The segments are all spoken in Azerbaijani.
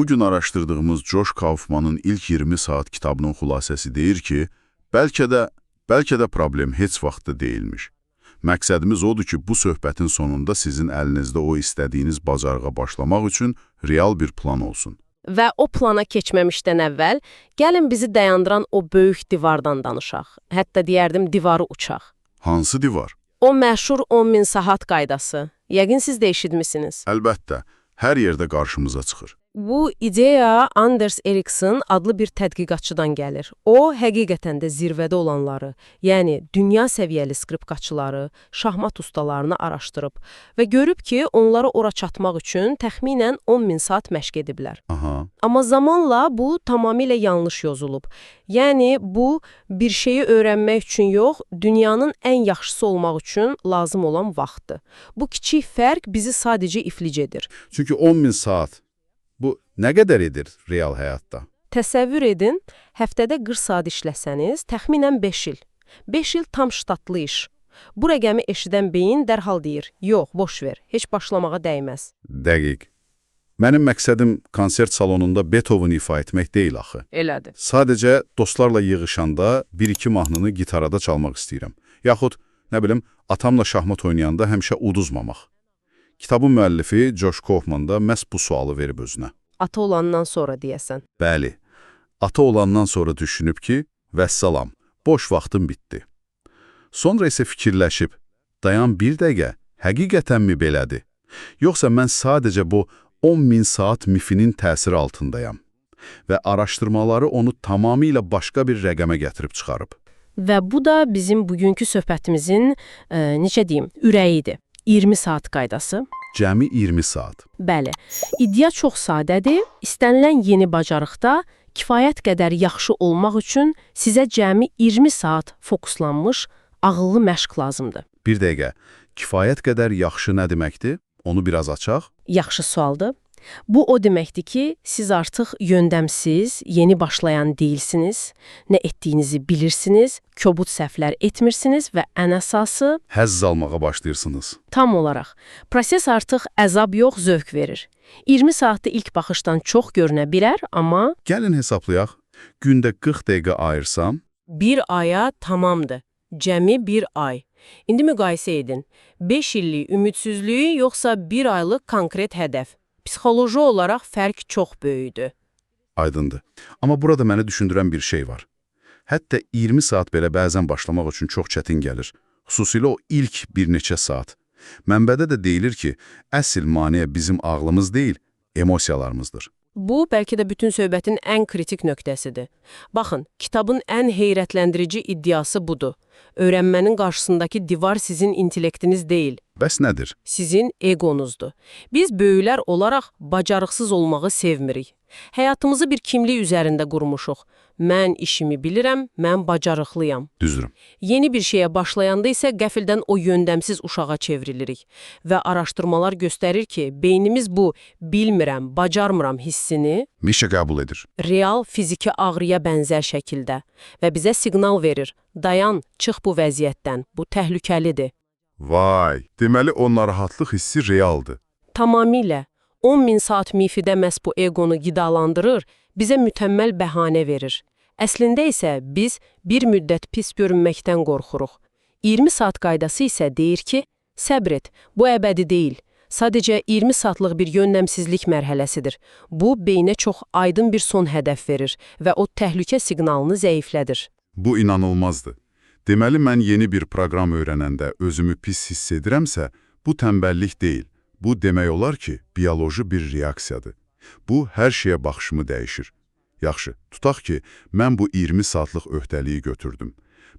Bugün araşdırdığımız Josh Kaufman'ın İlk 20 Saat kitabının xülasəsi deyir ki, bəlkə də problem heç vaxtda deyilmiş. Məqsədimiz odur ki, bu söhbətin sonunda sizin əlinizdə o istədiyiniz bacarığa başlamaq üçün real bir plan olsun. Və o plana keçməmişdən əvvəl gəlin bizi dayandıran o böyük divardan danışaq. Hətta deyərdim divarı uçaq. Hansı divar? O məşhur 10.000 saat qaydası. Yəqin siz də eşitmisiniz. Əlbəttə, hər yerdə qarşımıza çıxır. Bu ideya Anders Ericsson adlı bir tədqiqatçıdan gəlir. O, həqiqətən də zirvədə olanları, yəni dünya səviyyəli skripkaçıları, şahmat ustalarını araşdırıb və görüb ki, onlara ora çatmaq üçün təxminən 10.000 saat məşq ediblər. Amma zamanla bu tamamilə yanlış yozulub. Yəni bu bir şeyi öyrənmək üçün yox, dünyanın ən yaxşısı olmaq üçün lazım olan vaxtdır. Bu kiçik fərq bizi sadəcə iflic edir. Çünki 10.000 saat bu nə qədər edir real həyatda? Təsəvvür edin, həftədə 40 saat işləsəniz, təxminən 5 il. 5 il tam ştatlı iş. Bu rəqəmi eşidən beyin dərhal deyir, yox, boş ver, heç başlamağa dəyməz. Dəqiq. Mənim məqsədim konsert salonunda Beethoven ifa etmək deyil axı. Elədir. Sadəcə dostlarla yığışanda bir-iki mahnını gitarada çalmaq istəyirəm. Yaxud, nə bilim, atamla şahmat oynayanda həmişə uduzmamaq. Kitabın müəllifi Josh Kaufman da məhz bu sualı verib özünə. Ata olandan sonra deyəsən. Bəli, ata olandan sonra düşünüb ki, vəssalam, boş vaxtım bitdi. Sonra isə fikirləşib, dayan bir dəqiqə, həqiqətənmi belədir? Yoxsa mən sadəcə bu 10.000 saat mifinin təsiri altındayam və araşdırmaları onu tamamilə başqa bir rəqəmə gətirib çıxarıb. Və bu da bizim bugünkü söhbətimizin, necə deyim, ürəyidir. 20 saat qaydası. Cəmi 20 saat. Bəli, iddia çox sadədir. İstənilən yeni bacarıqda kifayət qədər yaxşı olmaq üçün sizə cəmi 20 saat fokuslanmış ağıllı məşq lazımdır. Bir dəqiqə, kifayət qədər yaxşı nə deməkdir? Onu biraz açaq. Yaxşı sualdır. Bu o deməkdir ki, siz artıq yöndəmsiz, yeni başlayan deyilsiniz, nə etdiyinizi bilirsiniz, kobud səhvlər etmirsiniz və ən əsası Həzz almağa başlayırsınız. tam olaraq proses artıq əzab yox, zövq verir. 20 saatda ilk baxışdan çox görünə bilər, amma Gəlin hesablayaq. Gündə 40 dəqiqə ayırsam, bir aya tamamdır. Cəmi bir ay. İndi müqayisə edin. 5 illik ümidsizliyi yoxsa bir aylıq konkret hədəf? Psixoloji olaraq fərq çox böyükdür. aydındır. Amma burada məni düşündürən bir şey var. Hətta 20 saat belə bəzən başlamaq üçün çox çətin gəlir. Xüsusilə o ilk bir neçə saat. Mənbədə də deyilir ki, əsl maneə bizim ağlımız deyil, emosiyalarımızdır. Bu, bəlkə də bütün söhbətin ən kritik nöqtəsidir. Baxın, kitabın ən heyrətləndirici iddiası budur. Öyrənmənin qarşısındakı divar sizin intellektiniz deyil, Bəs nədir? sizin egonuzdur. Biz böyüklər olaraq bacarıqsız olmağı sevmirik. Həyatımızı bir kimlik üzərində qurmuşuq. Mən işimi bilirəm, mən bacarıqlıyam. Düzdür. Yeni bir şeyə başlayanda isə qəfildən o yöndəmsiz uşağa çevrilirik. Və araşdırmalar göstərir ki, beynimiz bu bilmirəm, bacarmıram hissini Mişə qəbul edir. real fiziki ağrıya bənzər şəkildə və bizə siqnal verir. Dayan, çıx bu vəziyyətdən, bu təhlükəlidir. Vay, deməli o narahatlıq hissi realdır. Tamamilə 10.000 saat mifi də məhz bu eqonu qidalandırır, bizə mükəmməl bəhanə verir. Əslində isə biz bir müddət pis görünməkdən qorxuruq. 20 saat qaydası isə deyir ki, səbr et, bu əbədi deyil. Sadəcə 20 saatlıq bir yöndəmsizlik mərhələsidir. Bu, beynə çox aydın bir son hədəf verir və o təhlükə siqnalını zəiflədir. Bu inanılmazdır. Deməli mən yeni bir proqram öyrənəndə özümü pis hiss edirəmsə, bu tənbəllik deyil. Bu demək olar ki, bioloji bir reaksiyadır. Bu, hər şeyə baxışımı dəyişir. Yaxşı, tutaq ki, mən bu 20 saatlıq öhdəliyi götürdüm.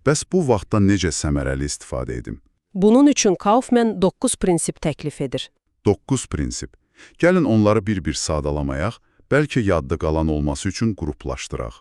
Bəs bu vaxtdan necə səmərəli istifadə edim? Bunun üçün Kaufman 9 prinsip təklif edir. 9 prinsip. Gəlin onları bir-bir sadalamayaq, bəlkə yadda qalan olması üçün qruplaşdıraq.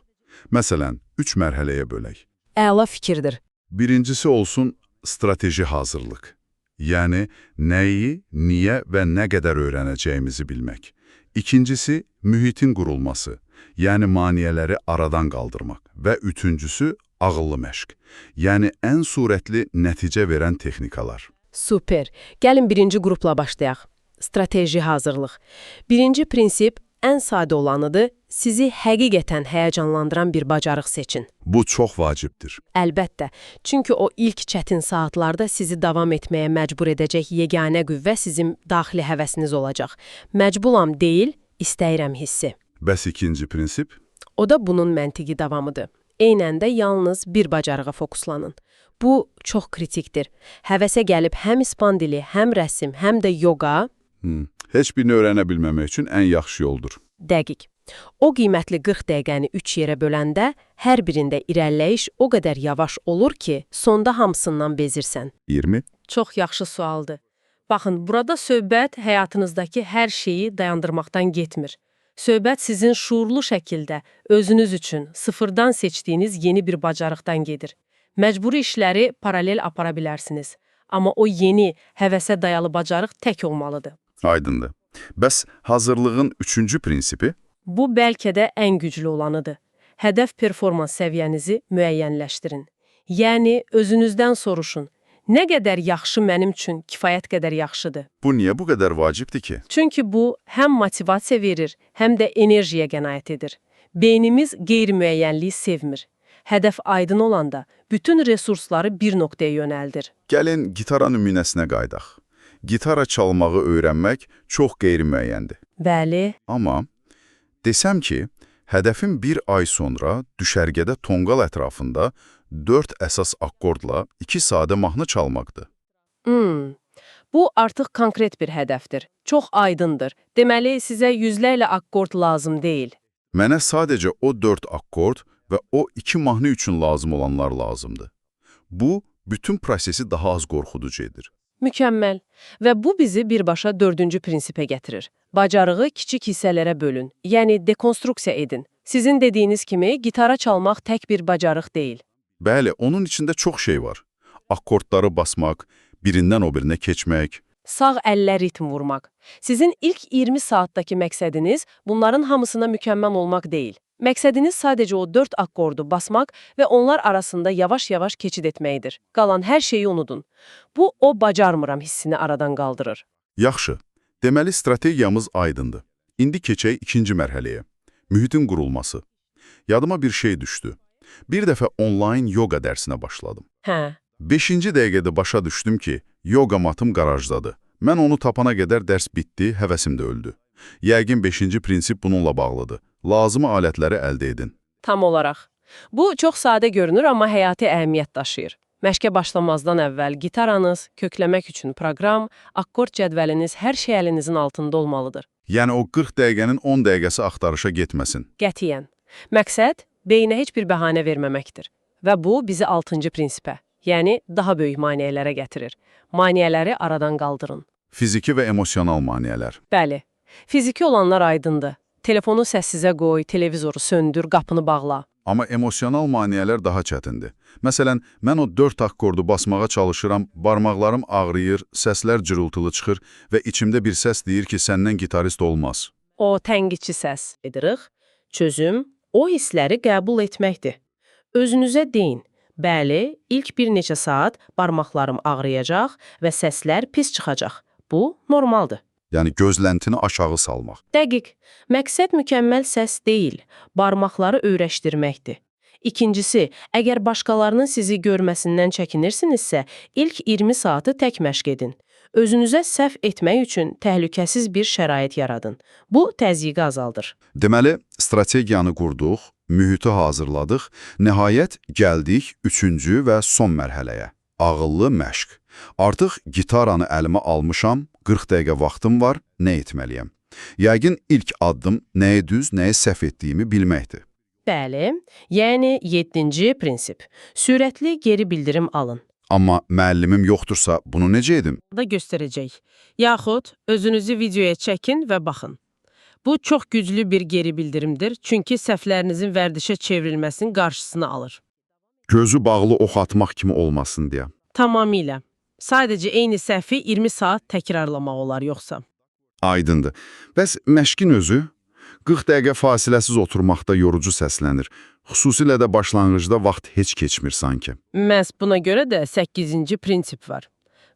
Məsələn, 3 mərhələyə bölək. Əla fikirdir. Birincisi olsun strateji hazırlıq. Yəni nəyi, niyə və nə qədər öyrənəcəyimizi bilmək. İkincisi, mühitin qurulması, yəni maneələri aradan qaldırmaq. Və üçüncüsü, ağıllı məşq, yəni ən sürətli nəticə verən texnikalar. Super. Gəlin birinci qrupla başlayaq. Strateji hazırlıq. Birinci prinsip ən sadə olanıdır. Sizi həqiqətən həyəcanlandıran bir bacarıq seçin. Bu çox vacibdir. Əlbəttə, çünki o ilk çətin saatlarda sizi davam etməyə məcbur edəcək yeganə qüvvə sizin daxili həvəsiniz olacaq. Məcburam deyil, istəyirəm hissi. Bəs ikinci prinsip? O da bunun məntiqi davamıdır. Eynən də yalnız bir bacarığa fokuslanın. Bu çox kritikdir. Həvəsə gəlib həm ispan dili, həm rəsm, həm də yoga Heç birini öyrənə bilməmək üçün ən yaxşı yoldur. Dəqiq. O qiymətli 40 dəqiqəni 3 yerə böləndə hər birində irəliləyiş o qədər yavaş olur ki, sonda hamısından bezirsən. 20. Çox yaxşı sualdır. Baxın, burada söhbət həyatınızdakı hər şeyi dayandırmaqdan getmir. Söhbət sizin şuurlu şəkildə özünüz üçün sıfırdan seçdiyiniz yeni bir bacarıqdan gedir. Məcburi işləri paralel apara bilərsiniz. Amma o yeni, həvəsə dayalı bacarıq tək olmalıdır. Aydındır. Bəs hazırlığın üçüncü prinsipi? Bu bəlkə də ən güclü olanıdır. Hədəf performans səviyyənizi müəyyənləşdirin. Yəni özünüzdən soruşun. Nə qədər yaxşı mənim üçün kifayət qədər yaxşıdır? Bu niyə bu qədər vacibdir ki? Çünki bu həm motivasiya verir, həm də enerjiyə qənaət edir. Beynimiz qeyri-müəyyənliyi sevmir. Hədəf aydın olanda bütün resursları bir nöqtəyə yönəldir. Gəlin gitara nümunəsinə qayıdaq. Gitara çalmağı öyrənmək çox qeyri-müəyyəndir. Bəli, Amma desəm ki, hədəfim bir ay sonra düşərgədə tonqal ətrafında 4 əsas akkordla 2 sadə mahnı çalmaqdır. Bu artıq konkret bir hədəfdir. Çox aydındır. Deməli, sizə yüzlərlə akkord lazım deyil. Mənə sadəcə o 4 akkord və o 2 mahnı üçün lazım olanlar lazımdır. Bu, bütün prosesi daha az qorxuducu edir. Mükəmməl. Və bu bizi birbaşa dördüncü prinsipə gətirir. Bacarığı kiçik hissələrə bölün, yəni dekonstruksiya edin. Sizin dediyiniz kimi gitara çalmaq tək bir bacarıq deyil. Bəli, onun içində çox şey var. Akkordları basmaq, birindən o birinə keçmək. Sağ əllə ritm vurmaq. Sizin ilk 20 saatdakı məqsədiniz bunların hamısına mükəmməl olmaq deyil. Məqsədiniz sadəcə o 4 akkordu basmaq və onlar arasında yavaş-yavaş keçid etməkdir. Qalan hər şeyi unudun. Bu, o bacarmıram hissini aradan qaldırır. Yaxşı, deməli strategiyamız aydındır. İndi keçək ikinci mərhələyə. Mühitin qurulması. Yadıma bir şey düşdü. Bir dəfə onlayn yoga dərsinə başladım. Hə, Beşinci dəqiqədə başa düşdüm ki, yoga matım qarajdadır. Mən onu tapana qədər dərs bitdi, həvəsim də öldü. Yəqin beşinci prinsip bununla bağlıdır. Lazımi alətləri əldə edin. Tam olaraq. Bu çox sadə görünür, amma həyati əhəmiyyət daşıyır. Məşqə başlamazdan əvvəl gitaranız, kökləmək üçün proqram, akkord cədvəliniz, hər şey əlinizin altında olmalıdır. Yəni o 40 dəqiqənin 10 dəqiqəsi axtarışa getməsin. Qətiyyən. Məqsəd beynə heç bir bəhanə verməməkdir. Və bu bizi 6-cı prinsipə, yəni daha böyük maneələrə gətirir. Maneələri aradan qaldırın. Fiziki və emosional maneələr. Bəli, fiziki olanlar aydındır. Telefonu səssizə qoy, televizoru söndür, qapını bağla. Amma emosional maneələr daha çətindir. Məsələn, mən o 4 akkordu basmağa çalışıram, barmaqlarım ağrıyır, səslər cırıltılı çıxır və içimdə bir səs deyir ki, səndən gitarist olmaz. O tənqidçi səs edirik. Çözüm o hissləri qəbul etməkdir. Özünüzə deyin. Bəli, ilk bir neçə saat barmaqlarım ağrıyacaq və səslər pis çıxacaq. Bu normaldır. Yəni gözləntini aşağı salmaq. Dəqiq. Məqsəd mükəmməl səs deyil, barmaqları öyrəşdirməkdir. İkincisi, əgər başqalarının sizi görməsindən çəkinirsinizsə, ilk 20 saatı tək məşq edin. Özünüzə səhv etmək üçün təhlükəsiz bir şərait yaradın. Bu təzyiqi azaldır. Deməli, strategiyanı qurduq, mühiti hazırladıq, nəhayət gəldik üçüncü və son mərhələyə. Ağıllı məşq. Artıq gitaranı əlimə almışam, 40 dəqiqə vaxtım var, nə etməliyəm? Yəqin ilk addım nəyi düz, nəyi səhv etdiyimi bilməkdir. Bəli, yəni 7-ci prinsip. Sürətli geri bildirim alın. Amma müəllimim yoxdursa bunu necə edim? Da göstərəcək. Yaxud özünüzü videoya çəkin və baxın. Bu çox güclü bir geri bildirimdir, çünki səhvlərinizin vərdişə çevrilməsinin qarşısını alır. Gözü bağlı ox atmaq kimi olmasın deyə. Tamamilə. Sadəcə eyni səhvi 20 saat təkrarlamaq olar yoxsa. Aydındır. Bəs məşqin özü? 40 dəqiqə fasiləsiz oturmaqda yorucu səslənir. Xüsusilə də başlanğıcda vaxt heç keçmir sanki. Məhz buna görə də 8-ci prinsip var.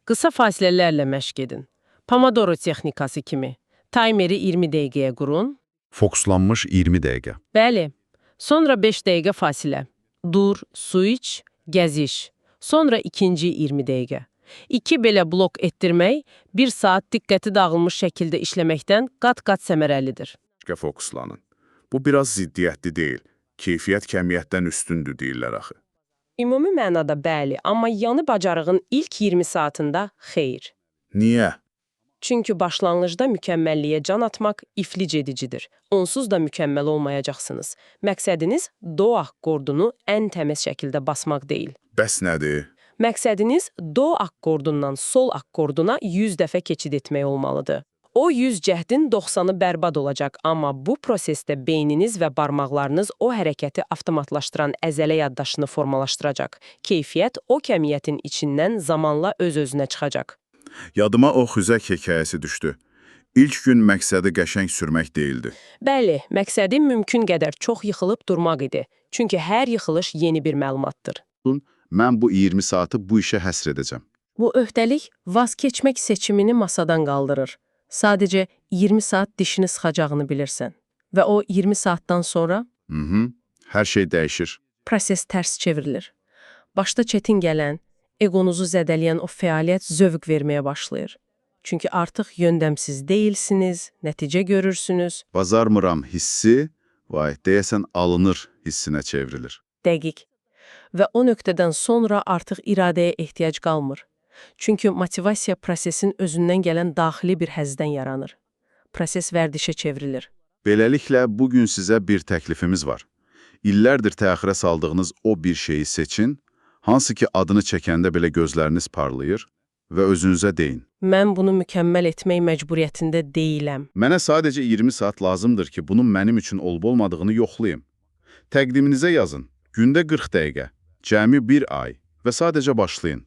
Qısa fasilələrlə məşq edin. Pomodoro texnikası kimi. Taymeri 20 dəqiqəyə qurun. Fokuslanmış 20 dəqiqə. Bəli. Sonra 5 dəqiqə fasilə. Dur, su iç, gəziş. Sonra ikinci 20 dəqiqə. İki belə blok etdirmək, 1 saat diqqəti dağılmış şəkildə işləməkdən qat-qat səmərəlidir. Başqa fokuslanın. Bu biraz ziddiyyətli deyil. Keyfiyyət kəmiyyətdən üstündür deyirlər axı. Ümumi mənada bəli, amma yanı bacarığın ilk 20 saatında xeyr. Niyə? Çünki başlanğıcda mükəmməlliyə can atmaq iflic edicidir. Onsuz da mükəmməl olmayacaqsınız. Məqsədiniz do akkordunu ən təmiz şəkildə basmaq deyil. Bəs nədir? Məqsədiniz do akkordundan sol akkorduna 100 dəfə keçid etmək olmalıdır. O 100 cəhdin 90-ı bərbad olacaq, amma bu prosesdə beyniniz və barmaqlarınız o hərəkəti avtomatlaşdıran əzələ yaddaşını formalaşdıracaq. Keyfiyyət o kəmiyyətin içindən zamanla öz-özünə çıxacaq. Yadıma o xüzək hekayəsi düşdü. İlk gün məqsədi qəşəng sürmək deyildi. Bəli, məqsədi mümkün qədər çox yıxılıb durmaq idi. Çünki hər yıxılış yeni bir məlumatdır. Mən bu 20 saatı bu işə həsr edəcəm. Bu öhdəlik vaz keçmək seçimini masadan qaldırır. Sadəcə 20 saat dişini sıxacağını bilirsən. Və o 20 saatdan sonra Hı -hı. Hər şey dəyişir. proses tərs çevrilir. Başda çətin gələn, egonuzu zədələyən o fəaliyyət zövq verməyə başlayır. Çünki artıq yöndəmsiz deyilsiniz, nəticə görürsünüz. Bazarmıram hissi, vay, deyəsən alınır hissinə çevrilir. Dəqiq. Və o nöqtədən sonra artıq iradəyə ehtiyac qalmır. Çünki motivasiya prosesin özündən gələn daxili bir həzdən yaranır. Proses vərdişə çevrilir. Beləliklə, bugün sizə bir təklifimiz var. İllərdir təxirə saldığınız o bir şeyi seçin, hansı ki adını çəkəndə belə gözləriniz parlayır və özünüzə deyin. Mən bunu mükəmməl etmək məcburiyyətində deyiləm. Mənə sadəcə 20 saat lazımdır ki, bunun mənim üçün olub-olmadığını yoxlayım. Təqdiminizə yazın. Gündə 40 dəqiqə, cəmi bir ay və sadəcə başlayın.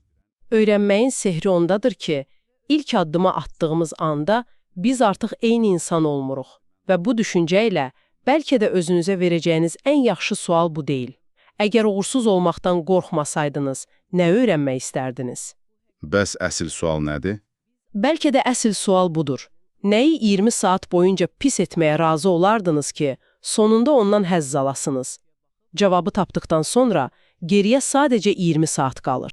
Öyrənməyin sehri ondadır ki, ilk addımı atdığımız anda biz artıq eyni insan olmuruq və bu düşüncə ilə bəlkə də özünüzə verəcəyiniz ən yaxşı sual bu deyil. Əgər uğursuz olmaqdan qorxmasaydınız, nə öyrənmək istərdiniz? Bəs əsl sual nədir? Bəlkə də əsl sual budur. Nəyi 20 saat boyunca pis etməyə razı olardınız ki, sonunda ondan həzz alasınız? Cavabı tapdıqdan sonra geriyə sadəcə 20 saat qalır.